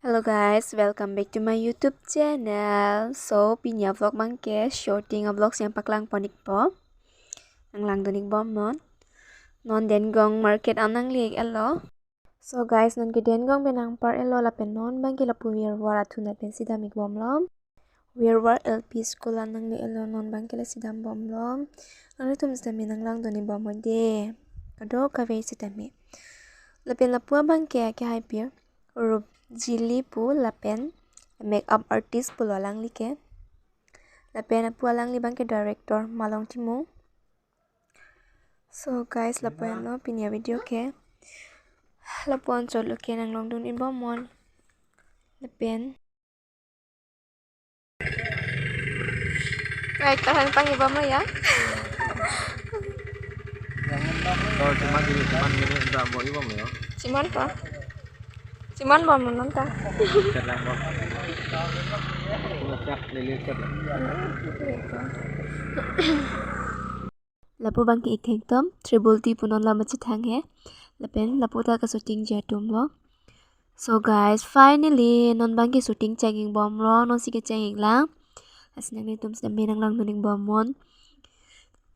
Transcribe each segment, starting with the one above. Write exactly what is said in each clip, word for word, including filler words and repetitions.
Hello guys, welcome back to my YouTube channel. So, pini a-vlog abangke shooting a-vlog si nangpaklang pon-ikpo. Nanglangdun-ikbom non. Non Dengong market an nangle-iklo. So guys, non ke Dengong pen nangpar-iklo lapen non abangke lapu Wirwar athunat pensi dam-ikbomlo. Wirwar L P School an nangle-iklo, non abangke lasi dambomlo. Nanglitum sitame nanglangdun-ikbom ode. Kadokave sitame. Lapen lapu abangke akehai pir Rupjili pu lapen makeup artist pulo alangli ke. Lapen lapu alangli abangke director Malong Timung. So guys, lapu anlo pini a-video ke. Lapu anchotlo ke nanglangdun-ikbom non. Lapen Right, tahan pang-ibomlo ya. Oh, cuman ini, cuman ini enggak mau ibom ya. Cuman apa? Cuman bom nonta. Chat lang bom. Ngechat lili chat lang. Lapu abangke ik thengtom, Triple T punon la machethang he. Lapen lapu ta ka-shooting ji atumlo. So guys, finally non abangke shooting cheng-ikbomlo, non si kecheng-iklang. Lasi nanglitum sitame nanglangdun-ikbom non.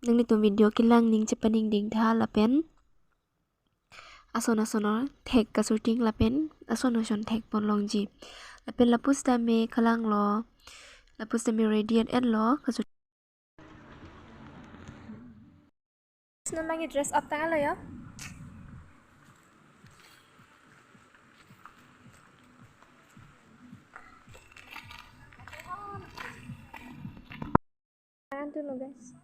Nanglitum video kelang ning chepaningding tha lapen ason ason thek ka-shooting lapen ason ason thek pon longji. Lapen lapu sitame kalanglo. Lapu sitame ready et-etlo ka-shooting. Non abangke dress up tanglo ya. Antu lo guys.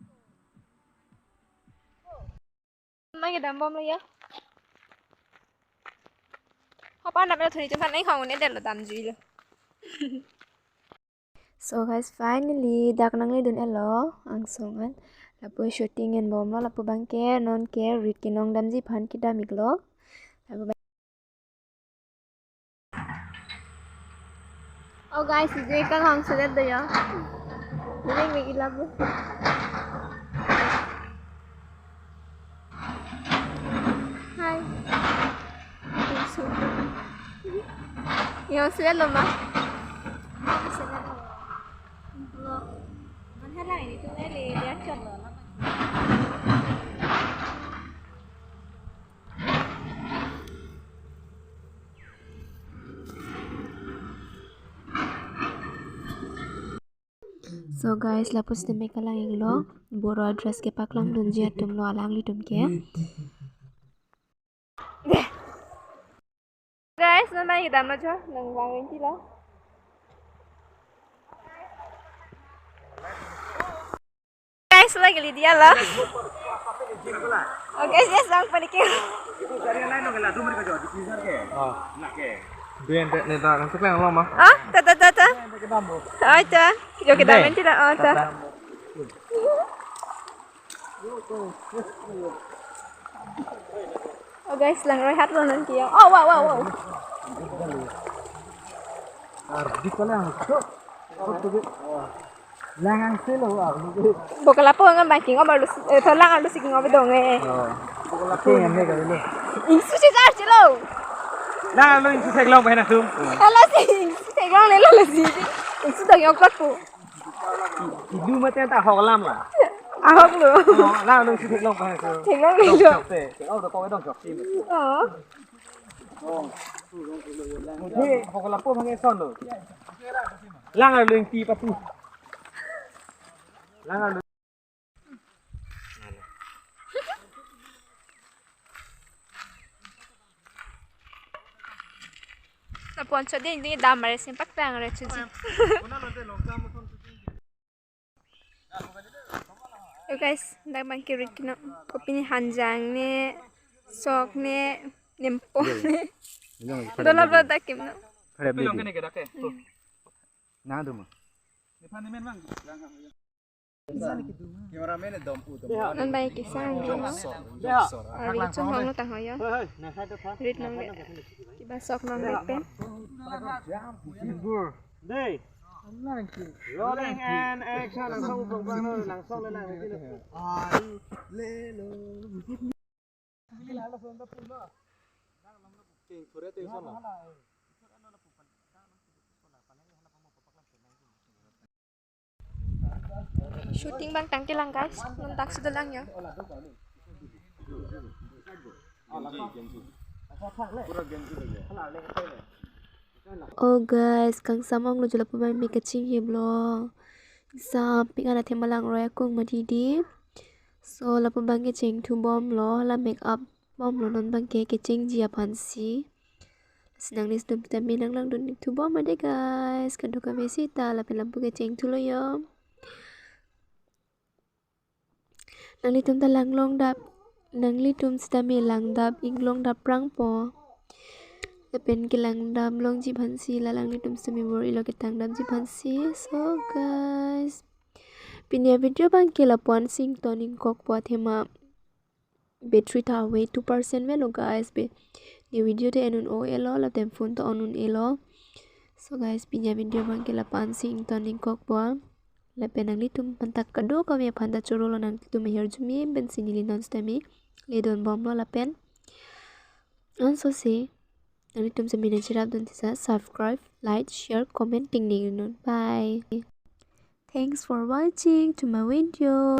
Non abangke dambomlo ya. Hopa namelo thuri chun than nai khong ne delo damjuilo. So guys, finally dak nangledun-iklo angsong an. Lapu shooting enbomlo, lapu abangke non ke rit kenong damji aphan kedam-iklo. Lapu abang- Oh guys, ije kang hang sudet do ya. Ring ring ilab. Hi. Tingsu. Yang sudah lo ma? Yang sudah lo. Lo. Mana lah ini tuh, eh, dia cor lo. So guys, lapu sitame kalang-iklo, Boro dress kepaklangdunji atumlo alanglitum ke. Guys, non abangke damlo jo, nang bang rinti lo. Guys, lagi Lydia lo. Oh guys, yes, bang panikin. Itu dari lain dong, lah, dua mereka jauh di pinggir ke. Oh. Nah, ke. Dua yang ne dah, nanti kan lama. Ah, ta ta ta ta. Yang ke bambu. Ah, ta. Jo ke dam rinti lo, oh, ta. Oh guys, lang rehat lo non kiyong. Oh, wow, wow, wow. Ardi ko lang. Lang ang silo, ah. Bokol apo ngan bangking, oh, baru, eh, tho lang alu siking, oh, bedong, eh. Oh. Bokol apo ngan ne kali lo. Ingsu si jar chelo. Lang alu ingsu theklong pen atum. Ala si ingsu theklong lelo lo si. Ingsu dong yok kot pu. Idu mate ta ahok alam la. Ahok lo. Oh, lang alu si theklong pa so. Theklong lo. Dong chok te. Oh, do ko dong chok te. Oh. Oh. Muthe bokol apo bang eson lo. Lang alu ingti patu. Lang alu. Lapu anchot ding ding dam mare sim paklang re chuji. Yo guys, dak bang kirit kino. Kopine hanjang ne, sok ne, nempo ne. Dolo blo dak kim no. Pilong kene ke dak ke. Na do ma. Cameraman dom pu dom. Non bang kisang kino. Ari chunghong lo tangho yo. Rit nang le. Kiba sok nang le pen. Dei. Rolling and action. Langsung pung pang lo, langsung le lang. Ai, le lo. King phure te sana. Shooting bang tangte lang guys, non tak sudah lang ya. Oh guys, kangsam onglo jo lapu bang me kachinghi blo. Sampik ana thema lang roi akung mati di. So lapu bang ke chengthu bomlo, la make up bomlo non bang ke kechengji aphansi. Lasi nanglitum sitame nanglangdun thu bom ade guys. Kadokave sita lapen lapu ke chengthulo yo. Nanglitum ta langlong dap, nanglitum sitame langdap, inglong dap prangpo. Lapen kelangdap longji aphansi, la nanglitum sitame bor-ilo ketangdapji aphansi. So guys, pini avideo bang ke lapu-an si ington ingkokpo athema. Battery ta ave two percent avelo guys. Be, ne video ta en un-elo, lapen phone ta on un-elo. So guys, pini avideo bang ke lapu-an si ington ingkokpo. Lapen nanglitum aphan ta kadokave aphan ta chorolo, nanglitum ahirjume pensi neli non sitame ledon bomlo lapen. Anso se, nanglitum sitame nangcherapdun tisa subscribe, like, share, comment, ting ning non. Bye. Thanks for watching to my video.